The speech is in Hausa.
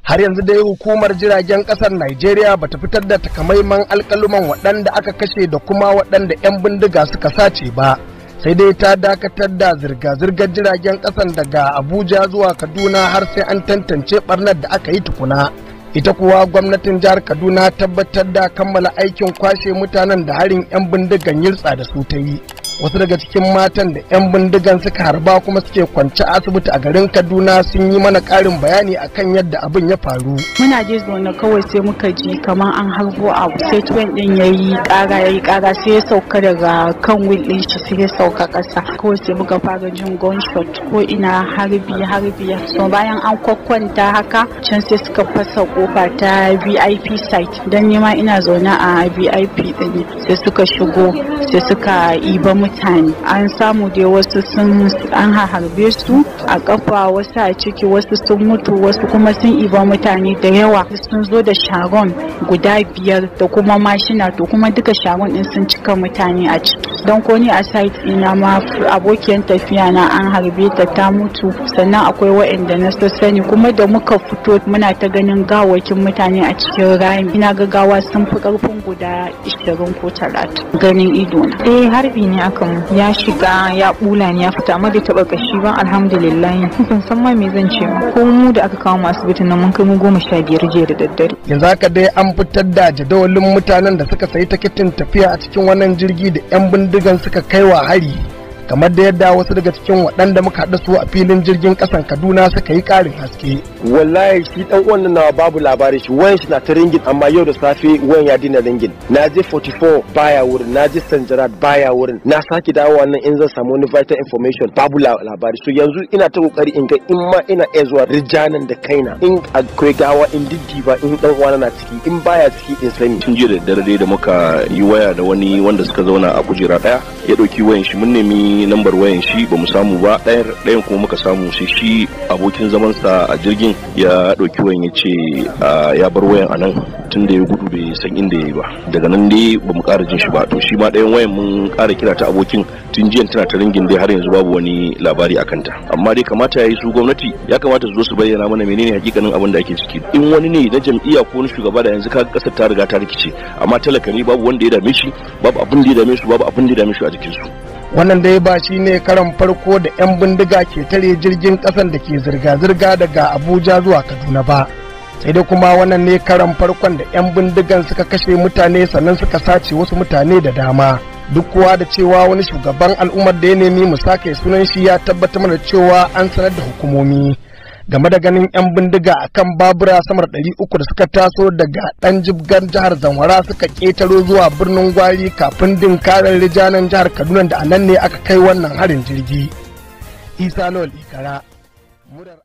Har yanzu dai hukumar jiragen kasar Najeriya bata fitar da takamaiman alkaluman waɗanda aka kashe da kuma waɗanda 'yan bindiga suka sace ba. Sai dai ta dakatar da zirga-zirgar jiragen kasan daga Abuja zuwa Kaduna har sai an tantance barnar da aka yi tukuna. Ita kuwa gwamnatin jihar Kaduna tabbatar da kammala aikin kwashe mutanen da harin 'yan bindigan yirtsa da su ta yi. Wasu daga cikin matan da 'yan bindigan suka harba kuma suke kwance asibiti a garin Kaduna sun yi mana ƙarin bayani akan yadda abin ya faru. Muna je zaune kawai sai muka ji kamar an harbo abu, sai tuwen din yayi ƙara yayi ƙara, sai ya sauka daga kan wheel din shi, sai ya sauka ƙasa. Kawai sai muka fara jin gunshot ko ina, harbi harbi. So bayan an kwakwanta haka can, sai suka fasa kofa ta VIP side, don nima ina zaune a VIP din. Sai suka shigo, sai suka iba mutane. An samu dai wasu sun an harbe su a kafa, wasu a ciki, wasu sun mutu, wasu kuma sun iba mutane da yawa. Sun zo da sharon guda biyar da kuma mashina, to kuma duka sharon din sun cika mutane a ciki. Don ko ni a site ina ma, abokiyan tafiya na an harbe ta, ta mutu. Sannan akwai waɗanda na sani kuma da muka fito muna ta ganin gawakin mutane a cikin rami. Ina ga gawa sun fi karfin guda 20 ko 30, ganin ido na. Eh, harbi ne aka mu, ya shiga ya bula ne ya fita, amma bai taba kashi ba, alhamdulillah. Ban san ma me zan ce ba. Ko mu da aka kawo mu asibitin nan, mun kai mu 15 jiya da daddare. Yanzu haka dai an fitar da jadawalin mutanen da suka sayi tikitin tafiya a cikin wannan jirgi da 'yan bindigan suka kai wa hari, kamar da yadda wasu daga cikin waɗanda muka haɗu su a filin jirgin ƙasan Kaduna suka yi ƙarin haske. Wallahi shi dan uwan nawa babu labarin shi, wayan shi na ta ringing, amma yau da safe wayan ya dina ringing. Na je 44 baya wurin, na je Sanjarat baya wurin, na sake dawowa nan in zan samu wani vital information, babu labari. So yanzu ina ta kokari in ga in ma ina iya zuwa rijanan da kaina, in akwai gawa in diddiba in dan uwana na ciki, in baya ciki in sani. Tun jiya da daddare dai da muka yi waya da wani wanda suka zauna a kujera daya, ya dauki wayan shi, mun nemi lambar wayan shi ba mu samu ba. Ɗayan ɗayan kuma muka samu, sai shi abokin zamansa a jirgin ya dauki wayan, ya ce ya bar wayan a nan, tun da ya gudu bai san inda ya yi ba. Daga nan dai ba mu ƙara jin shi ba. To shi ma ɗayan wayan mun ƙara kira ta abokin tun jiyan, tana ta ringing dai, har yanzu babu wani labari a kanta. Amma dai kamata ya yi su gwamnati ya kamata su zo su bayyana mana menene hakikanin abin da ake ciki. In wani ne na jam'iyya ko wani shugaba, da yanzu kaga kasar ta riga ta rikice, amma talaka ne babu wanda ya dame shi, babu abin da ya dame su, babu abin da ya dame shi a jikin su. Wannan dai ba shi ne karan farko da 'yan bindiga ke tare jirgin kasan da ke zirga-zirga daga Abuja zuwa Kaduna ba. Sai dai kuma wannan ne karan farkon da 'yan bindigan suka kashe mutane sannan suka sace wasu mutane da dama. Duk kuwa da cewa wani shugaban al'ummar da ya nemi mu sake sunan shi ya tabbatar mana cewa an sanar da hukumomi game da ganin 'yan bindiga a kan babura samar 300 da suka taso daga ɗan jibgar jihar Zamfara suka ƙetaro zuwa Birnin Gwari kafin dinkarar rijanan jihar Kaduna, da a nan ne aka kai wannan harin jirgi. Isa Lawal Ikara, murar